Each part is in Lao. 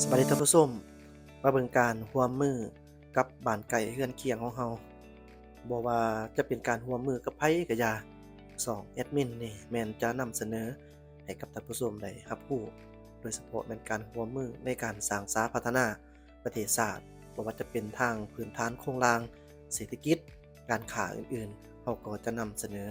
ສະບາຍດີທ່ານຜູ້ຊົມ, ມາເບິ່ງການຮ່ວມມືກັບບ້ານໃກ້ເຮືອນຄຽງຂອງເຮົາ. ບໍ່ວ່າຈະເປັນການຮ່ວມມືກັບໃຜກໍຢ່າ, ຊ່ອງແອດມິນນີ້ແມ່ນຈະນຳສະເໜີໃຫ້ກັບທ່ານຜູ້ຊົມໄດ້ຮັບຮູ້, ໂດຍສະເພາະແມ່ນການຮ່ວມມືໃນການສ້າງສາພັດທະນາປະເທດຊາດ, ບໍ່ວ່າຈະເປັນທາງພື້ນຖານໂຄງລ່າງ, ເສດຖະກິດ, ການຄ້າອື່ນໆ, ເຮົາກໍຈະນຳສະເໜີ.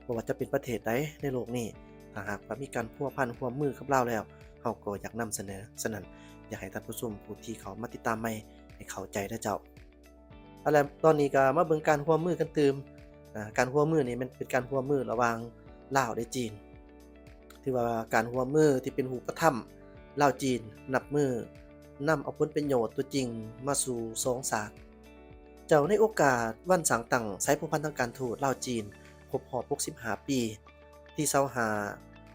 ບໍ່ວ່າຈະເປັນປະເທດໃດໃນໂລກນີ້, ຖ້າຫາກວ່າມີການພົວພັນຮ່ວມມືກັບລາວແລ້ວ, ເຮົາກໍຢາກນຳສະເໜີ. ສະນັ້ນ, ຢາກໃຫ້ທ່ານຜູ້ຊົມຜູ້ທີ່ເຂົ້າມາຕິດຕາມໃໝ່ໃຫ້ເຂົ້າໃຈເດີເຈົ້າ. ເອົາລະ, ຕອນນີ້ກໍມາເບິ່ງການຮ່ວມມືກັນຕື່ມ. ອາ, ການຮ່ວມມືນີ້ແມ່ນເປັນການຮ່ວມມືລະຫວ່າງລາວ ແລະ ຈີນ. ຖືວ່າການຮ່ວມມືທີ່ເປັນຮູບປະທຳ ລາວ-ຈີນ ນັບມື້ນຳເອົາຜົນປະໂຫຍດຕົວຈິງມາສູ່ສອງຊາດ. ເຈົ້າ, ໃນໂອກາດວັນສ້າງຕັ້ງສາຍພົວພັນທາງການທູດລາວ-ຈີນ ຄົບຮອບຫົກສິບຫ້າປີ, ທີຊາວຫ້າ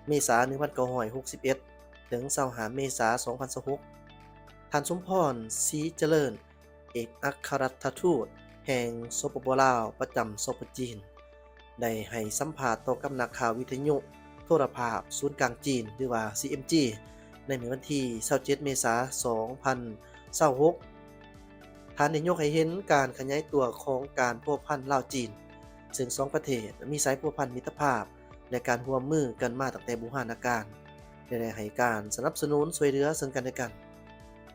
ເມສາໜຶ່ງພັນເກົ້າຮ້ອຍຫົກສິບເອັດ ເຖິງຊາວຫ້າເມສາສອງພັນຊາວຫົກ, ທ່ານ ສົມພອນ ສີຈະເລີນ ເອກອັກຄະລັດຖະທູດແຫ່ງ ສປປ ລາວ ປະຈຳ ສປ ຈີນ ໄດ້ໃຫ້ສຳພາດຕໍ່ກັບນັກຂ່າວວິທຍຸໂທລະພາບສູນກາງຈີນ ຫຼືວ່າ ຊີເອັມຈີ ໃນມື້ວັນທີຊາວເຈັດເມສາສອງພັນຊາວຫົກ. ທ່ານໄດ້ຍົກໃຫ້ເຫັນການຂະຫຍາຍຕົວຂອງການພົວພັນລາວ-ຈີນ, ເຊິ່ງສອງປະເທດມີສາຍພົວພັນມິດຕະພາບ ແລະ ການຮ່ວມມືກັນມາຕັ້ງແຕ່ບູຮານະການ ແລະ ໄດ້ໃຫ້ການສະໜັບສະໜູນຊ່ວຍເຫຼືອເຊິ່ງກັນແລະກັນ,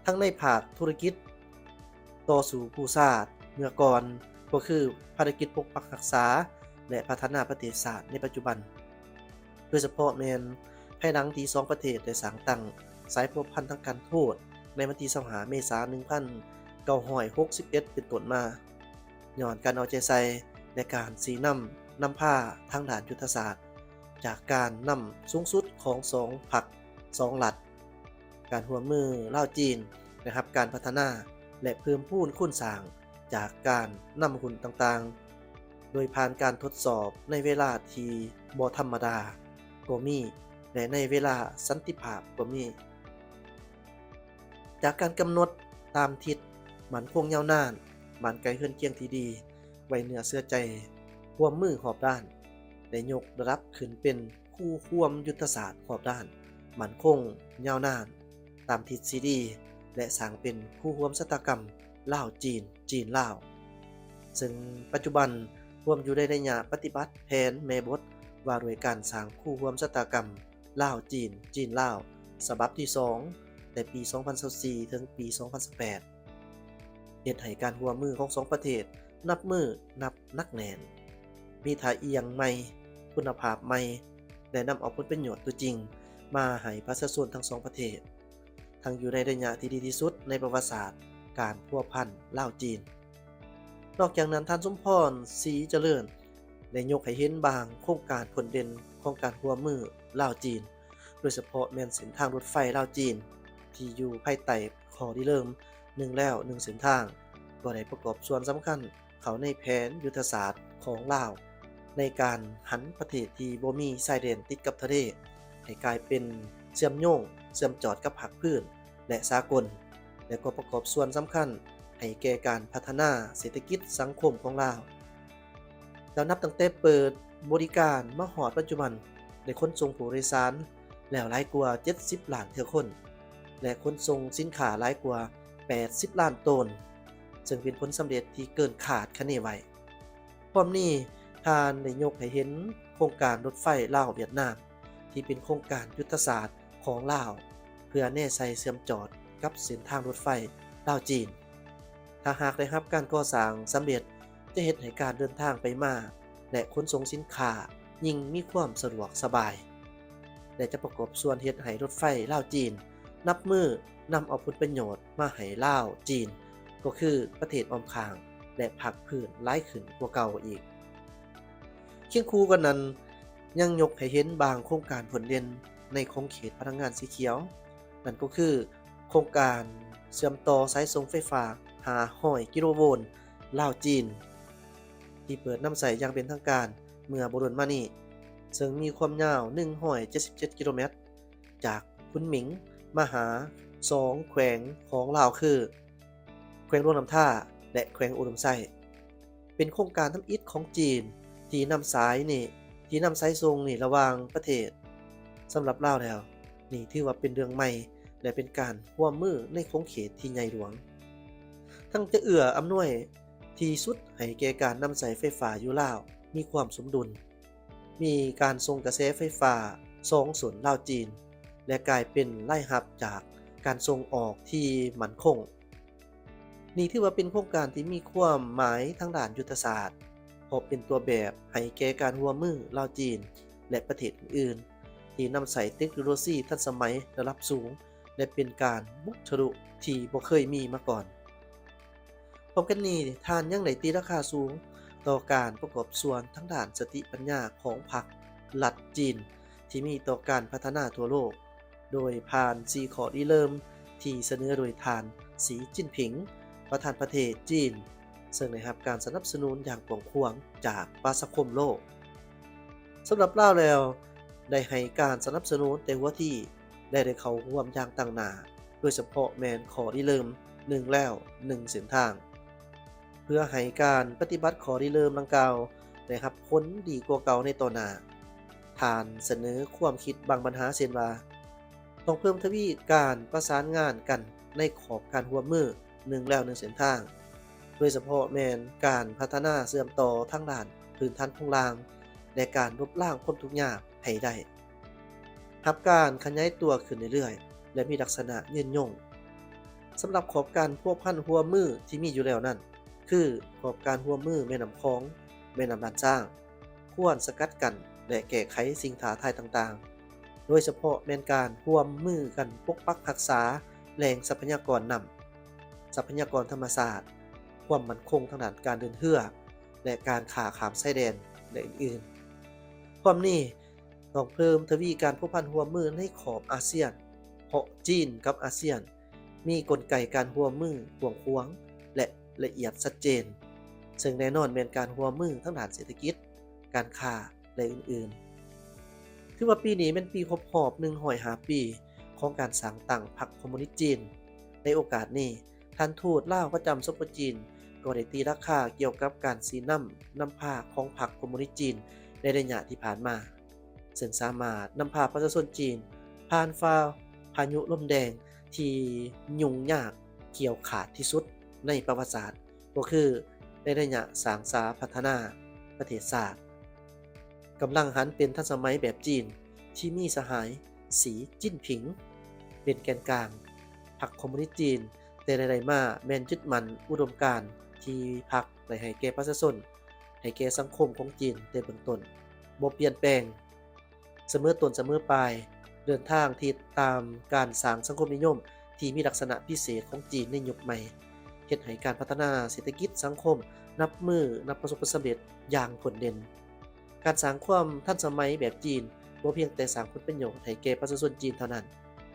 ທັງໃນພາກທຸລະກິດ, ຕໍ່ສູ້ກູ້ຊາດເມື່ອກ່ອນ, ກໍຄືພາລະກິດປົກປັກຮັກສາ ແລະ ພັດທະນາປະເທດຊາດໃນປັດຈຸບັນ. ໂດຍສະເພາະແມ່ນພາຍຫຼັງທີ່ສອງປະເທດໄດ້ສ້າງຕັ້ງສາຍພົວພັນທາງການທູດໃນວັນທີຊາວຫ້າເມສາໜຶ່ງພັນເກົ້າຮ້ອຍຫົກສິບເອັດເປັນຕົ້ນມາ, ຍ້ອນການເອົາໃຈໃສ່ ແລະ ການຊີ້ນຳນຳພາທາງດ້ານຍຸດທະສາດ ຈາກການນຳສູງສຸດຂອງສອງພັກສອງລັດ, ການຮ່ວມມືລາວ-ຈີນໄດ້ຮັບການພັດທະນາ ແລະ ເພີ່ມພູນຄູນສ້າງຈາກການນຳຫຸ້ນຕ່າງໆ, ໂດຍຜ່ານການທົດສອບໃນເວລາທີ່ບໍ່ທຳມະດາກໍມີ ແລະ ໃນເວລາສັນຕິພາບກໍມີ. ຈາກການກຳນົດຕາມທິດໝັ້ນຄົງຍາວນານ, ບ້ານໃກ້ເຮືອນຄຽງທີ່ດີ, ໄວ້ເນື້ອເຊື່ອໃຈ, ຮ່ວມມືຮອບດ້ານ, ໄດ້ຍົກລະດັບຂຶ້ນເປັນຄູ່ຮ່ວມຍຸດທະສາດຮອບດ້ານ, ໝັ້ນຄົງຍາວນານ, ຕາມທິດທີ່ດີ ແລະ ສ້າງເປັນຄູ່ຮ່ວມຊະຕາກຳລາວ-ຈີນ, ຈີນ-ລາວ, ເຊິ່ງປັດຈຸບັນລວມຢູ່ໃນໄລຍະປະຕິບັດແຜນແມ່ບົດວ່າດ້ວຍການສ້າງຄູ່ຮ່ວມຊະຕາກຳລາວ-ຈີນ, ຈີນ-ລາວ ສະບັບທີສອງ ແຕ່ປີສອງພັນຊາວສີ່ ເຖິງປີສອງພັນຊາວແປດ ເຮັດໃຫ້ການຮ່ວມມືຂອງສອງປະເທດນັບມື້ນັບໜັກແໜ້ນ, ມີທ່າອ່ຽງໃໝ່, ຄຸນນະພາບໃໝ່ ແລະ ນຳເອົາຜົນປະໂຫຍດຕົວຈິງມາໃຫ້ປະຊາຊົນທັງສອງປະເທດ, ທັງຢູ່ໃນໄລຍະທີ່ດີທີ່ສຸດໃນປະຫວັດສາດການພົວພັນລາວ-ຈີນ. ນອກຈາກນັ້ນ, ທ່ານ ສົມພອນ ສີຈະເລີນ ໄດ້ຍົກໃຫ້ເຫັນບາງໂຄງການພົ້ນເດັ່ນຂອງການຮ່ວມມືລາວ-ຈີນ, ໂດຍສະເພາະແມ່ນເສັ້ນທາງລົດໄຟລາວ-ຈີນ ທີ່ຢູ່ພາຍໃຕ້ຂໍ້ລິເລີ່ມໜຶ່ງແລວໜຶ່ງເສັ້ນທາງ, ກໍໄດ້ປະກອບສ່ວນສຳຄັນເຂົ້າໃນແຜນຍຸດທະສາດຂອງລາວ ໃນການຫັນປະເທດທີ່ບໍ່ມີຊາຍແດນຕິດກັບທະເລ ໃຫ້ກາຍເປັນເຊື່ອມໂຍງ, ເຊື່ອມຈອດກັບພາກພື້ນ ແລະ ສາກົນ, ແລະ ກໍປະກອບສ່ວນສຳຄັນໃຫ້ແກ່ການພັດທະນາເສດຖະກິດສັງຄົມຂອງລາວ. ແລ້ວນັບຕັ້ງແຕ່ເປີດບໍລິການມາຮອດປັດຈຸບັນ, ໄດ້ຂົນສົ່ງຜູ້ໂດຍສານແລ້ວຫຼາຍກວ່າເຈັດສິບລ້ານເທື່ອຄົນ ແລະ ຂົນສົ່ງສິນຄ້າຫຼາຍກວ່າແປດສິບລ້ານໂຕນ, ເຊິ່ງເປັນຜົນສຳເລັດທີ່ເກີນຄາດຄະເນໄວ້. ພ້ອມນີ້, ທ່ານໄດ້ຍົກໃຫ້ເຫັນໂຄງການລົດໄຟລາວ-ຫວຽດນາມ ທີ່ເປັນໂຄງການຍຸດທະສາດຂອງລາວ ເພື່ອແນໃສ່ເຊື່ອມຈອດກັບເສັ້ນທາງລົດໄຟລາວ-ຈີນ. ຖ້າຫາກໄດ້ຮັບການກໍ່ສ້າງສຳເລັດ, ຈະເຮັດໃຫ້ການເດີນທາງໄປມາ ແລະ ຂົນສົ່ງສິນຄ້າຍິ່ງມີຄວາມສະດວກສະບາຍ ແລະ ຈະປະກອບສ່ວນເຮັດໃຫ້ລົດໄຟລາວ-ຈີນ ນັບມື້ນຳເອົາຜົນປະໂຫຍດມາໃຫ້ລາວ-ຈີນ, ກໍຄືປະເທດອ້ອມຂ້າງ ແລະ ພາກພື້ນຫຼາຍຂຶ້ນກວ່າເກົ່າອີກ. ຄຽງຄູ່ກັນນັ້ນ, ຍັງຍົກໃຫ້ເຫັນບາງໂຄງການພົ້ນເດັ່ນໃນຂົງເຂດພະລັງງານສີຂຽວ, ນັ້ນກໍຄືໂຄງການເຊື່ອມຕໍ່ສາຍສົ່ງໄຟຟ້າຫ້າຮ້ອຍກິໂລໂວນລາວ-ຈີນ ທີ່ເປີດນຳໃຊ້ຢ່າງເປັນທາງການເມື່ອບໍ່ດົນມານີ້, ເຊິ່ງມີຄວາມຍາວໜຶ່ງຮ້ອຍເຈັດສິບເຈັດກິໂລແມັດ ຈາກຄຸນໝິງມາຫາສອງແຂວງຂອງລາວຄື ແຂວງຫຼວງນ້ຳທາ ແລະ ແຂວງອຸດົມໄຊ. ເປັນໂຄງການທຳອິດຂອງຈີນທີ່ນຳສາຍນີ້, ທີ່ນຳສາຍສົ່ງນີ້ລະຫວ່າງປະເທດ. ສຳລັບລາວແລ້ວ, ນີ້ຖືວ່າເປັນເລື່ອງໃໝ່ ແລະ ເປັນການຮ່ວມມືໃນຂົງເຂດທີ່ໃຫຍ່ຫຼວງ, ທັງຈະເອື້ອອຳນວຍທີ່ສຸດໃຫ້ແກ່ການນຳໃຊ້ໄຟຟ້າຢູ່ລາວມີຄວາມສົມດຸນ, ມີການສົ່ງກະແສໄຟຟ້າສອງໂຊນລາວ-ຈີນ ແລະ ກາຍເປັນລາຍຮັບຈາກການສົ່ງອອກທີ່ໝັ້ນຄົງ. ນີ້ຖືວ່າເປັນໂຄງການທີ່ມີຄວາມໝາຍທາງດ້ານຍຸດທະສາດ, ເພາະເປັນຕົວແບບໃຫ້ແກ່ການຮ່ວມມືລາວ-ຈີນ ແລະ ປະເທດອື່ນໆ ທີ່ນຳໃຊ້ເຕັກໂນໂລຊີທັນສະໄໝລະດັບສູງ ແລະ ເປັນການບຸກທະລຸທີ່ບໍ່ເຄີຍມີມາກ່ອນ. ພ້ອມກັນນີ້, ທ່ານຍັງໄດ້ຕີລາຄາສູງຕໍ່ການປະກອບສ່ວນທາງດ້ານສະຕິປັນຍາຂອງພັກລັດຈີນ ທີ່ມີຕໍ່ການພັດທະນາທົ່ວໂລກ, ໂດຍຜ່ານສີ່ຂໍ້ລິເລີ່ມທີ່ສະເໜີໂດຍທ່ານ ສີ ຈິ້ນຜິງ ປະທານປະເທດຈີນ, ເຊິ່ງໄດ້ຮັບການສະໜັບສະໜູນຢ່າງກວ້າງຂວາງຈາກປະຊາຄົມໂລກ. ສຳລັບລາວແລ້ວ, ໄດ້ໃຫ້ການສະໜັບສະໜູນແຕ່ຫົວທີ ແລະ ໄດ້ເຂົ້າຮ່ວມຢ່າງຕັ້ງໜ້າ, ໂດຍສະເພາະແມ່ນຂໍ້ລິເລີ່ມໜຶ່ງແລວໜຶ່ງເສັ້ນທາງ. ເພື່ອໃຫ້ການປະຕິບັດຂໍ້ລິເລີ່ມດັ່ງກ່າວໄດ້ຮັບຜົນດີກວ່າເກົ່າໃນຕໍ່ໜ້າ, ທ່ານສະເໜີຄວາມຄິດບາງບັນຫາ ເຊັ່ນວ່າ ຕ້ອງເພີ່ມທະວີການປະສານງານກັນໃນຂອບການຮ່ວມມືໜຶ່ງແລວໜຶ່ງເສັ້ນທາງ, ໂດຍສະເພາະແມ່ນການພັດທະນາເຊື່ອມຕໍ່ທາງດ້ານພື້ນຖານໂຄງລ່າງ ແລະ ການລົບລ້າງຄວາມທຸກຍາກໃຫ້ໄດ້ ຮັບການຂະຫຍາຍຕົວຂຶ້ນເລື້ອຍໆ ແລະ ມີລັກສະນະຍືນຍົງ. ສຳລັບຂອບການພົວພັນຮ່ວມມືທີ່ມີຢູ່ແລ້ວນັ້ນ ຄືຂອບການຮ່ວມມືແມ່ນ້ຳຂອງ, ແມ່ນ້ຳລ້ານຊ້າງ, ຄວນສະກັດກັ້ນ ແລະ ແກ້ໄຂສິ່ງທ້າທາຍຕ່າງໆ, ໂດຍສະເພາະແມ່ນການຮ່ວມມືກັນປົກປັກຮັກສາແຫຼ່ງຊັບພະຍາກອນນ້ຳ, ຊັບພະຍາກອນທຳມະຊາດ, ຄວາມໝັ້ນຄົງທາງດ້ານການເດີນເຮືອ ແລະ ການຄ້າຂ້າມຊາຍແດນ ແລະ ອື່ນໆ. ພ້ອມນີ້, ຕ້ອງເພີ່ມທະວີການພົວພັນຮ່ວມມືໃນຂອບອາຊຽນ, ເພາະຈີນກັບອາຊຽນມີກົນໄກການຮ່ວມມືກວ້າງຂວາງ ແລະ ລະອຽດຊັດເຈນ, ເຊິ່ງແນ່ນອນແມ່ນການຮ່ວມມືທາງດ້ານເສດຖະກິດ, ການຄ້າ ແລະ ອື່ນໆ. ຖືວ່າປີນີ້ແມ່ນປີຄົບຮອບໜຶ່ງຮ້ອຍຫ້າປີຂອງການສ້າງຕັ້ງພັກຄອມມູນິດຈີນ. ໃນໂອກາດນີ້, ທ່ານທູດລາວປະຈຳສປຈີນ ກໍໄດ້ຕີລາຄາກ່ຽວກັບການຊີ້ນຳ, ນຳພາຂອງພັກຄອມມູນິດຈີນໃນໄລຍະທີ່ຜ່ານມາ, ເຊິ່ງສາມາດນຳພາປະຊາຊົນຈີນຜ່ານຝ່າພາຍຸລົມແດງທີ່ຫຍຸ້ງຍາກ ກ່ຽວຂາດທີ່ສຸດໃນປະຫວັດສາດ ກໍຄືໃນໄລຍະສ້າງສາພັດທະນາປະເທດຊາດ, ກຳລັງຫັນເປັນທັນສະໄໝແບບຈີນ ທີ່ມີສະຫາຍ ສີ ຈິ້ນຜິງ ເປັນແກນກາງ. ພັກຄອມມູນິດຈີນແຕ່ໃດໆມາແມ່ນຍຶດໝັ້ນອຸດົມການທີ່ພັກໄດ້ໃຫ້ແກ່ປະຊາຊົນ, ໃຫ້ແກ່ສັງຄົມຂອງຈີນແຕ່ເບື້ອງຕົ້ນ, ບໍ່ປ່ຽນແປງ. ສະເໝີຕົ້ນສະເໝີປາຍ, ເດີນທາງທີ່ຕາມການສ້າງສັງຄົມນິຍົມທີ່ມີລັກສະນະພິເສດຂອງຈີນໃນຍຸກໃໝ່, ເຮັດໃຫ້ການພັດທະນາເສດຖະກິດສັງຄົມນັບມື້ນັບປະສົບຜົນສຳເລັດຢ່າງໂດດເດັ່ນ. ການສ້າງຄວາມທັນສະໄໝແບບຈີນ ບໍ່ພຽງແຕ່ສ້າງຜົນປະໂຫຍດໃຫ້ແກ່ປະຊາຊົນຈີນເທົ່ານັ້ນ,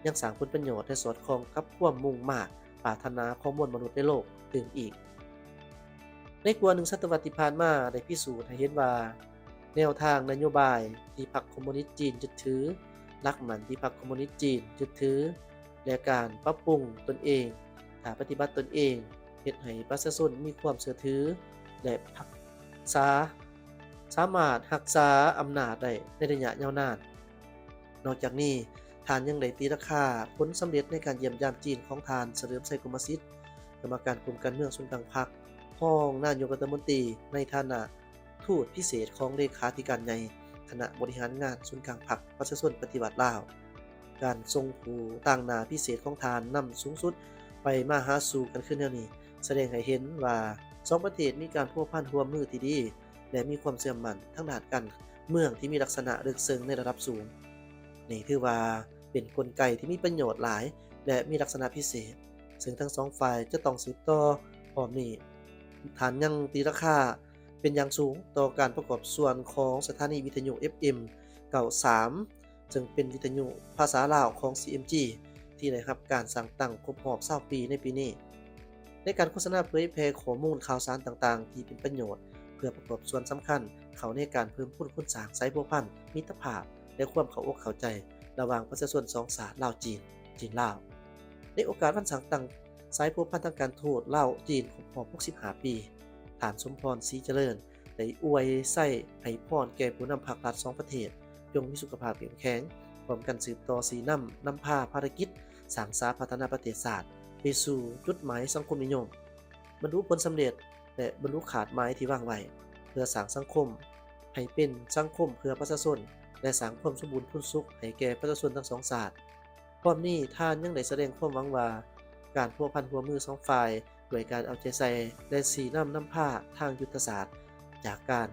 ຍັງສ້າງຜົນປະໂຫຍດ ແລະ ສອດຄ່ອງກັບຄວາມມຸ່ງມາດປາດຖະໜາຂອງມວນມະນຸດໃນໂລກຕື່ມອີກ. ໃນກວ່າໜຶ່ງສະຕະວັດທີ່ຜ່ານມາໄດ້ພິສູດໃຫ້ເຫັນວ່າ ແນວທາງນະໂຍບາຍທີ່ພັກຄອມມູນິດຈີນຍຶດຖື, ຫຼັກໝັ້ນທີ່ພັກຄອມມູນິດຈີນຍຶດຖື ແລະ ການປັບປຸງຕົນເອງ, ຖ້າປະຕິບັດຕົນເອງ, ເຮັດໃຫ້ປະຊາຊົນມີຄວາມເຊື່ອຖື ແລະ ຮັກສາ, ສາມາດຮັກສາອຳນາດໄດ້ໃນໄລຍະຍາວນານ. ນອກຈາກນີ້, ທ່ານຍັງໄດ້ຕີລາຄາຜົນສຳເລັດໃນການຢ້ຽມຢາມຈີນຂອງທ່ານ ສະເຫຼີມໄຊ ກົມມະສິດ, ກຳມະການກົມການເມືອງສູນກາງພັກ, ຮອງນາຍົກລັດຖະມົນຕີ ໃນຖານະ ທູດພິເສດຂອງເລຂາທິການໃຫຍ່ຄະນະບໍລິຫານງານສູນກາງພັກປະຊາຊົນປະຕິວັດລາວ. ການສົ່ງຜູ້ຕາງໜ້າພິເສດຂອງທ່ານນຳສູງສຸດໄປມາຫາສູ່ກັນຄືແນວນີ້ ສະແດງໃຫ້ເຫັນວ່າສອງປະເທດມີການພົວພັນຮ່ວມມືທີ່ດີ ແລະ ມີຄວາມເຊື່ອໝັ້ນທາງດ້ານການເມືອງທີ່ມີລັກສະນະເລິກເຊິ່ງໃນລະດັບສູງ. ນີ້ຖືວ່າເປັນກົນໄກທີ່ມີປະໂຫຍດຫຼາຍ ແລະ ມີລັກສະນະພິເສດ ເຊິ່ງທັງສອງຝ່າຍຈະຕ້ອງສືບຕໍ່. ພ້ອມນີ້, ທ່ານຍັງຕີລາຄາ ເປັນຢ່າງສູງຕໍ່ການປະກອບສ່ວນຂອງສະຖານີວິທະຍຸ ເອັຟເອັມ ເກົ້າສິບສາມ ເຊິ່ງເປັນວິທະຍຸພາສາລາວຂອງ ຊີເອັມຈີ ທີ່ໄດ້ຮັບການສ້າງຕັ້ງຄົບຮອບຊາວປີໃນປີນີ້ ໃນການໂຄສະນາເຜີຍແຜ່ຂໍ້ມູນຂ່າວສານຕ່າງໆທີ່ເປັນປະໂຫຍດ ເພື່ອປະກອບສ່ວນສຳຄັນເຂົ້າໃນການເພີ່ມພູນຄູນສ້າງສາຍພົວພັນ, ມິດຕະພາບ ແລະ ຄວາມເຂົ້າອົກເຂົ້າໃຈລະຫວ່າງປະຊາຊົນສອງຊາດ ລາວ-ຈີນ, ຈີນ-ລາວ. ໃນໂອກາດວັນສ້າງຕັ້ງ ສາຍພົວພັນທາງການທູດລາວ-ຈີນຄົບຮອບຫົກສິບຫ້າປີ, ທ່ານ ສົມພອນ ສີຈະເລີນ ໄດ້ອວຍໄຊໃຫ້ພອນແກ່ຜູ້ນຳພັກລັດສອງປະເທດ ຈົ່ງມີສຸຂະພາບເຂັ້ມແຂງ, ຮ່ວມກັນສືບຕໍ່ຊີ້ນຳ, ນຳພາພາລະກິດ ສ້າງສາພັດທະນາປະເທດຊາດ ໄປສູ່ຈຸດໝາຍສັງຄົມນິຍົມ, ບັນລຸຜົນສຳເລັດ ແລະ ບັນລຸຄາດໝາຍທີ່ວາງໄວ້ ເພື່ອສ້າງສັງຄົມໃຫ້ເປັນສັງຄົມເພື່ອປະຊາຊົນ ແລະ ສ້າງຄວາມສົມບູນພູນສຸກໃຫ້ແກ່ປະຊາຊົນທັງສອງຊາດ. ພ້ອມນີ້, ທ່ານຍັງໄດ້ສະແດງຄວາມຫວັງວ່າ ການພົວພັນຮ່ວມມືສອງຝ່າຍ ດ້ວຍການເອົາໃຈໃສ່ ແລະ ຊີ້ນຳນຳພາທາງຍຸດທະສາດ ຈາກການ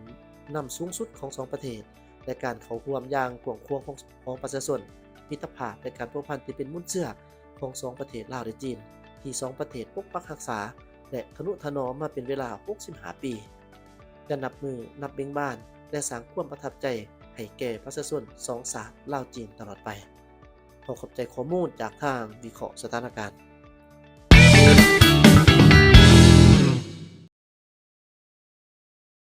ນຳສູງສຸດຂອງສອງປະເທດ ແລະ ການເຂົ້າຮ່ວມຢ່າງກວ້າງຂວາງຂອງ ຂອງປະຊາຊົນ, ມິດຕະພາບ ແລະ ການພົວພັນທີ່ເປັນມູນເຊື້ອຂອງສອງປະເທດລາວ ແລະ ຈີນ ທີ່ສອງປະເທດປົກປັກຮັກສາ ແລະ ທະນຸຖະໜອມມາເປັນເວລາຫົກສິບຫ້າປີ ຈະນັບມື້ນັບເບັ່ງບານ ແລະ ສ້າງຄວາມປະທັບໃຈໃຫ້ແກ່ປະຊາຊົນສອງຊາດລາວ-ຈີນຕະຫຼອດໄປ. ຂໍຂອບໃຈຂໍ້ມູນຈາກທາງວິເຄາະສະຖານະການ.